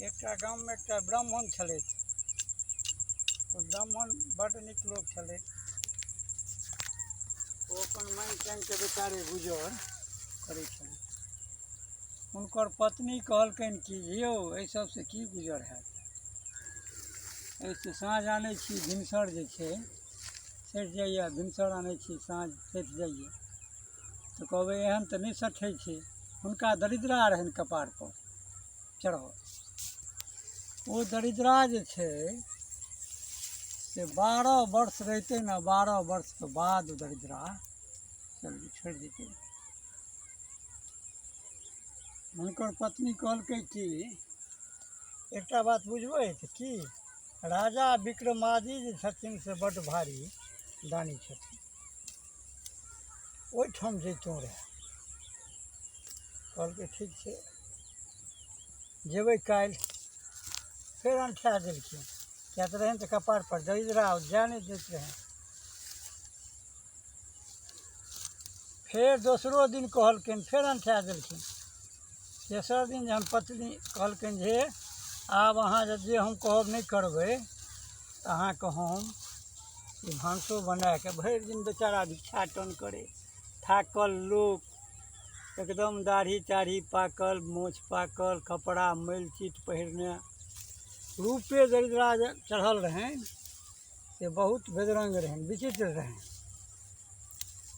एकटा गाममे एकटा ब्राह्मण छलथि। ओ ब्राह्मण बड्ड नीक लोक छलथि। ओ अपन माँगि चाँगिके बेचारे गुजर करै छलथि। हुनकर पत्नी कहलकनि कि यौ एहि सबसँ की गुजर हैत, एहिसँ साँझ आनै छी भिनसर जे छै सठि जाइए, भिनसर आनै छी साँझ सठि जाइए, तऽ कहबै एहन तऽ नहि सठै छै। हुनका दरिद्रा रहनि कपारपर चढ़ल। ओ दरिद्रा जे छै से 12 वर्ष रहितै ने, 12 वर्षके बाद ओ दरिद्रा छोड़ि देतै। हुनकर पत्नी कहलकै कि एकटा बात बुझबै तऽ की, राजा विक्रमादित्य जे छथिन से बड्ड भारी दानी छथिन, ओहिठाम जैतहुँ रहए। कहलकै ठीक छै जेबै काल्हि। फेर अनठा देलखिन, किएक तऽ रहनि तऽ कपारपर दरिद्रा, जाए नहि दैत रहनि। फेर दोसरो दिन कहलखिन, फेर अनठा देलखिन। तेसर दिन जहन पत्नी कहलखिन जे आब अहाँ जे हम कहब नहि करबै तऽ अहाँके हम ई भानसो बनाकऽ भरि दिन बेचारा भिक्षाटन करै, थाकल लोक, एकदम दाढ़ी ताढ़ी पाकल, मोछ पाकल, कपड़ा मैल चीट पहिरने, रूपे दरिद्रा जे चढ़ल रहनि से बहुत बेदरङ्ग रहनि, विचित्र रहनि।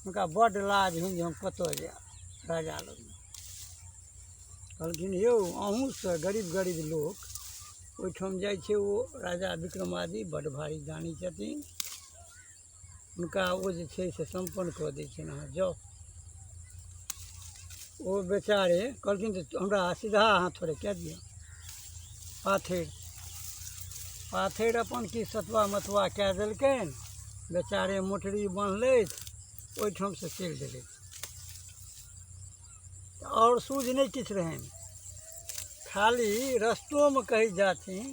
हुनका बड्ड लाज होइन जे हम कतऽ जायब राजा लगमे। कहलखिन यौ अहूँसँ गरीब गरीब लोक ओहिठाम जाइ छै, ओ राजा विक्रमादित्य बड्ड भारी दानी छथिन, हुनका ओ जे छै से सम्पन्न कऽ दै छनि, अहाँ जाउ। ओ बेचारे कहलखिन जे हमरा सीधा अहाँ थोड़े कए दिअ, पाथरि पाथरि अपन की सतुआ मतुआ कए देलकनि। बेचारे मोटरी बान्हलथि, ओहिठामसँ चलि देलथि। आओर सूझ नहि किछु रहनि, खाली रस्तोमे कहै जाथिन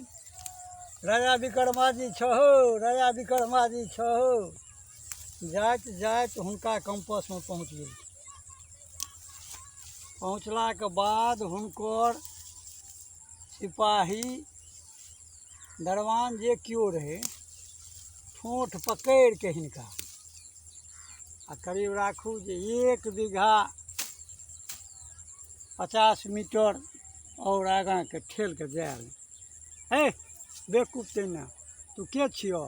राजा विक्रमादित्य छहो, राजा विक्रमादित्य छहो। जाइत जाइत हुनका कैम्पसमे पहुँच गेलखिन। पहुँचलाके बाद हुनकर सिपाही दरवान जे केओ रहै ठोँठ पकड़िके हिनका आ करीब राखू जे 1 बीघा 50 मीटर आओर आगाँके ठेलके जायल। हे बेवकूफ तहिना, तू के छियौ,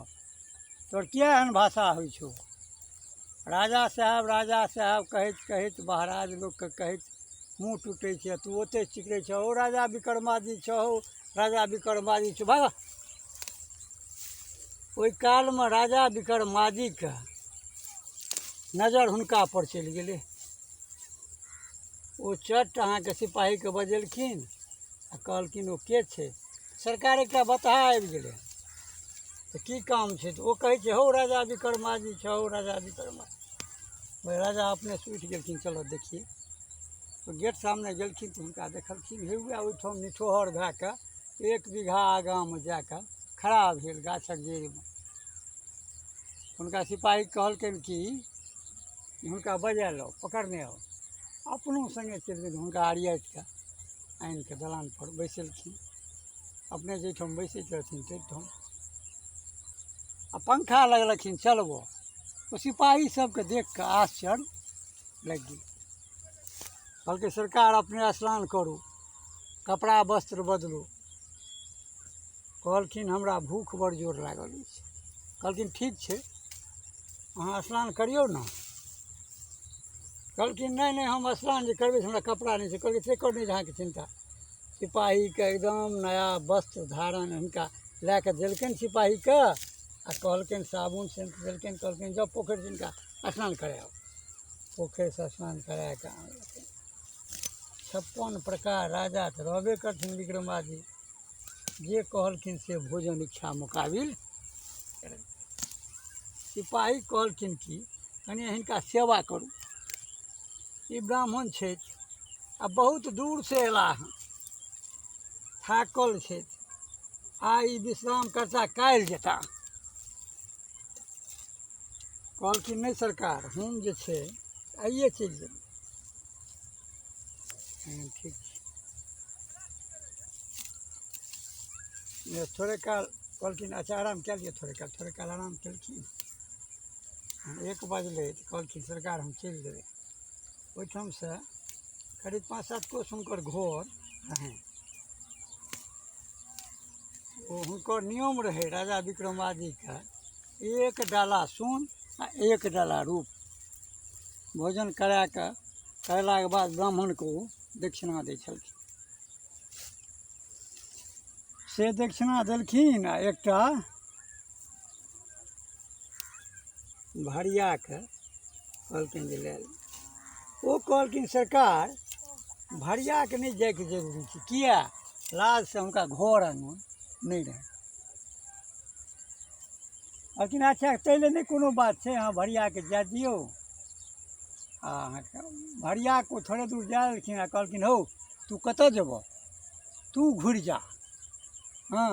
तोहर किया एहन भाषा होइ छौ? राजा साहेब राजा साहेब कहैत कहैत महाराज लोकके कहैत मुँह टूटै छै, तू ओतहि चिकरै छौ हौ राजा विक्रमादित्य छौ, हौ राजा विक्रमादित्य छौ, भाग। ओहि कालमे राजा विक्रमादित्यके नजर हुनका पर चलि गेलै। ओ चट अहाँके सिपाहीके बजेलखिन आ कहलखिन ओ के छै? सरकार एकटा बतहा आबि गेलै, तऽ की काम छै? तऽ ओ कहै छै हौ राजा विक्रमादित्य छौ, हौ राजा विक्रमादित्य। राजा अपनेसँ उठि गेलखिन, चलऽ देखिए। ओ गेट सामने गेलखिन तऽ हुनका देखलखिन हे उएह ओहिठाम निठोहर भए कऽ 1 बीघा आगाँमे जा कऽ खड़ा भेल गाछक जड़िमे। हुनका सिपाही कहलकनि कि हुनका बजा लाउ, पकड़ने आउ। अपनो सङ्गे चलि गेल, हुनका अरियाइत कऽ आनि कऽ दलानपर बैसेलखिन, अपने जाहिठाम बैसैत रहथिन ताहिठाम, आ पंखा लगलखिन चलबऽ। ओ सिपाही सबके देख कऽ आश्चर्य लागि गेल। कहलकै सरकार अपने स्नान करू, कपड़ा वस्त्र बदलू। कहलखिन हमरा भूख बड़ जोर लागल अछि। कहलखिन ठीक छै, अहाँ स्नान करियौ ने। कहलखिन नहि नहि, हम स्नान जे करबै से हमरा कपड़ा नहि छै। कहलकै से कर नहि अहाँके चिन्ता। सिपाहीके एकदम नया वस्त्र धारण हुनका लए कऽ देलकनि सिपाहीके, आ कहलकनि साबुन सेंट देलकनि, कहलकनि जाउ पोखरिसँ हिनका स्नान कराउ। पोखरिसँ स्नान करा कऽ आनलकनि। 56 प्रकार राजा तऽ रहबे करथिन विक्रमादित्य, जे कहलखिन से भोजन इच्छा मुकाबिल। सिपाही कहलखिन कि कनि हिनका सेवा करू, ई ब्राह्मण छथि आ बहुत दूरसँ अयलाह हँ, थाकल छथि, आ ई विश्राम करता काल्हि जेता। कहलखिन नहि सरकार, हम जे छै आइए चलि जेबै। ठीक छै। जे थोड़े काल कहलखिन अच्छा आराम कए लिअ थोड़े काल, थोड़े काल आराम केलखिन। 1 बजलै तऽ कहलखिन सरकार हम चलि देबै। ओहिठामसँ करीब 5-7 कोस हुनकर घर रहनि। ओ हुनकर नियम रहै राजा विक्रमादित्यके 1 डाला सोन आ 1 डाला रूप भोजन करा कऽ करेलाके बाद ब्राह्मणके ओ दक्षिणा दै छलखिन। से दक्षिणा देलखिन आ एकटा भरियाके कहलखिन जे लए ले। ओ कहलखिन सरकार भरियाके नहि जाइके जरूरी छै, किया लाजसँ हुनका घर आङ्गन नहि रहै। कहलखिन अच्छा ताहि लए नहि कोनो बात छै, अहाँ भरियाके जाय दियौ। आ अहाँके भरियाके ओ थोड़े दूर जाय देलखिन आ कहलखिन हौ तू कतऽ जेबह, तू घुरि जा, हँ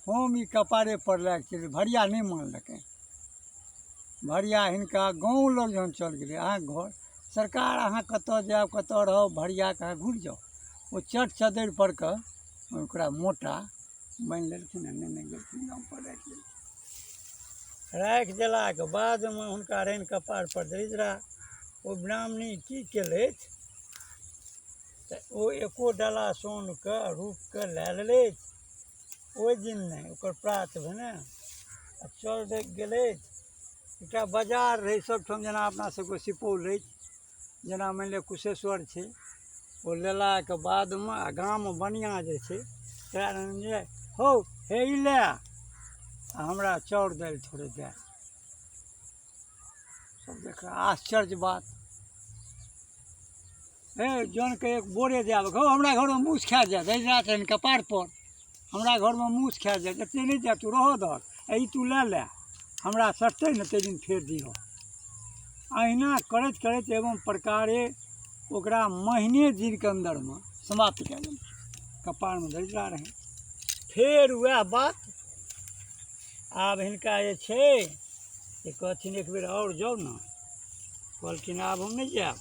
हम ई कपारे पर लए कऽ चलि। भरिया नहि मानलकै। भरिया हिनका गाँव लग जहन चल गेलै, अहाँके घर सरकार अहाँ कतऽ जायब कतऽ रहब, भरियाके अहाँ घुरि जाउ। ओ चट चदरि पर कऽ ओकरा मोटा बान्हि लेलखिन आ नेने गेलखिन गाँव पर राखि देलखिन। राखि देलाके बादमे हुनका रहनि कपार पर दरिद्रा। ओ ब्राह्मणी की केलथि तऽ ओ एको डाला सोनके रूपके लए लेलथि। ओहि दिन नहि, ओकर प्रात भेने आ चल गेलथि। एकटा बाजार रहै सबठाम, जेना अपना सबके सुपौल अछि, जेना मानि लिअ कुशेश्वर छै, ओ लेलाके बादमे आ गाममे बनिआँ जे छै तकरा जे हौ हे ई लए आ हमरा चाउर दालि थोड़े दए। सब देख आश्चर्य बात। हे जनके एक बोरे दए आबक, हौ हमरा घरमे मूस खा जायत, दरिद्रा छनि कपार पर, हमरा घरमे मूस खा जायत, एते नहि जायत, तू रहऽ दहक, आ ई तू लए ले, हमरा सटतै ने ताहि दिन फेर दिहऽ। अहिना करैत करैत एवं प्रकारे ओकरा महीने दिनके अन्दरमे समाप्त कए देलकै। कपारमे दरिद्रा रहै। फेर वएह बात आब हिनका जे छै से कहथिन एक बेर आओर जाउ ने। कहलखिन आब हम नहि जायब,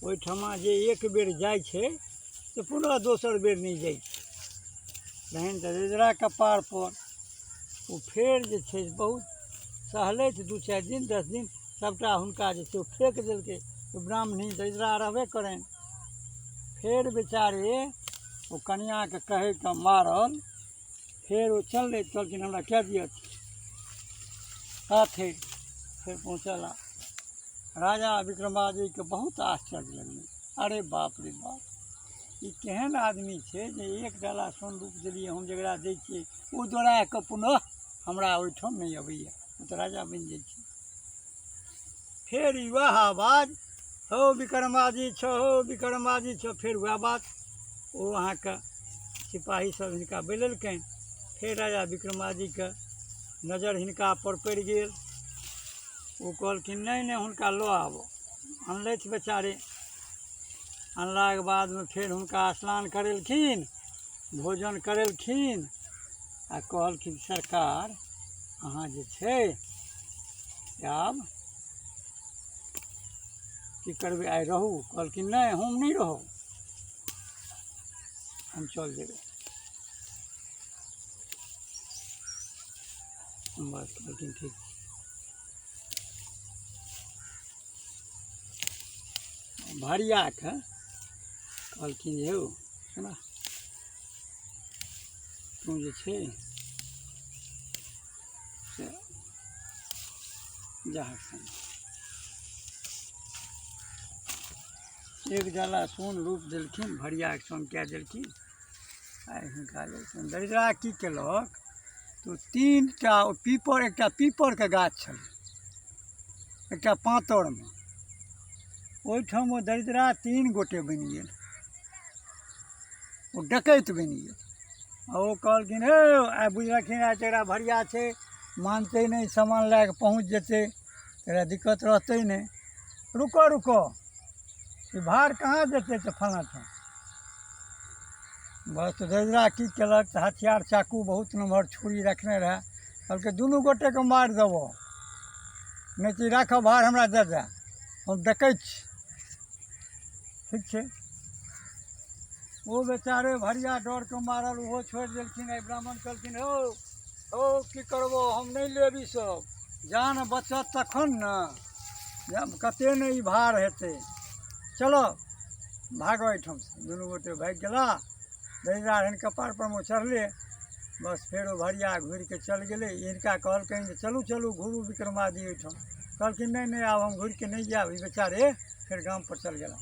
ओहिठमा जे एक बेर जाइ छै से पुनः दोसर बेर नहि जाइ छै। रहनि तऽ दरिद्रा कपार पर। ओ फेर जे छै बहुत सहलथि 2-4 दिन 10 दिन, सबटा हुनका जे छै ओ फेक देलकै। ओ ब्राह्मणी दरिद्रा रहबे करनि। फेर बेचारे ओ कनिआँके कहैके मारल, फेर ओ चललै, कहलखिन हमरा कए दिअ साथे। फेर पहुँचला राजा विक्रमादित्यके बहुत आश्चर्य लगलै, अरे बाप रे बाप, ई केहन आदमी छै जे 1 डाला सोन रूप देलियै हम जकरा दै छियै ओ दौड़ा कऽ पुनः हमरा ओहिठाम नहि अबैए, ओ तऽ राजा बनि जाइ छै। फेर वएह आवाज, हौ विक्रमादित्य छौ, हौ विक्रमादित्य छौ, फेर वएह बात। ओ अहाँके सिपाही सब हिनका बैलेलकनि। फेर राजा विक्रमादित्यके नजर हिनका पर पड़ि गेल। ओ कहलखिन नहि नहि हुनका लऽ आबऽ। अनलथि बेचारे। अनलाके बादमे फेर हुनका स्नान करेलखिन, भोजन करेलखिन आ कहलखिन सरकार अहाँ जे छै से आब की करबै, आइ रहू। कहलखिन नहि हम नहि रहब, हम चल जेबै। बस कहलखिन ठीक। भरियाके कहलखिन जे हौ सुना, तू जे छै से जाहक संग 1 डाला सोन रूप देलखिन, भरियाके संग कए देलखिन। आइ हिनका देलखिन। दरिद्रा की केलक तऽ 3टा पीपर, एकटा पीपरके गाछ छलै एकटा पाँतरमे, ओहिठाम ओ दरिद्रा 3 गोटे बनि गेल, ओ डकैत बनि गेल। आ ओ कहलखिन हे आइ बुझलखिन आइ तकरा भरिया छै, मानतै नहि, सामान लए कऽ पहुँच जेतै, तकरा दिक्कत रहतै नहि, रुकऽ रुकऽ ई भार कहाँ जेतै तऽ फलाँ ठाम। बस तऽ दरिद्रा की केलक तऽ हथियार चाकू बहुत नम्हर छुरी रखने रहए, कहलकै दुनू गोटेके मारि देबऽ, नहि तऽ ई राखऽ भार हमरा दऽ दए, हम डकैत छी। ठीक छै, ओ बेचारे भरिया डरके मारल ओहो छोड़ि देलखिन। एहि ब्राह्मण कहलखिन, हौ हौ, की करबो, हम नहि लेब ई सब, जान बचत तखन ने, कते ने ई भार हेतै, चलो भागो एहिठामसँ। दुनू गोटे भागि गेला। दरिद्राहरण कपार पर मे चढ़ले, बस फेर ओ भरिया घुरिके चलि गेलै। हिनका कहलकनि जे चलू चलू घुरू विक्रमादि एहिठाम। कहलखिन नहि नहि, आब हम घुरिके नहि जायब। ई बेचारे फेर गाम पर चलि गेला।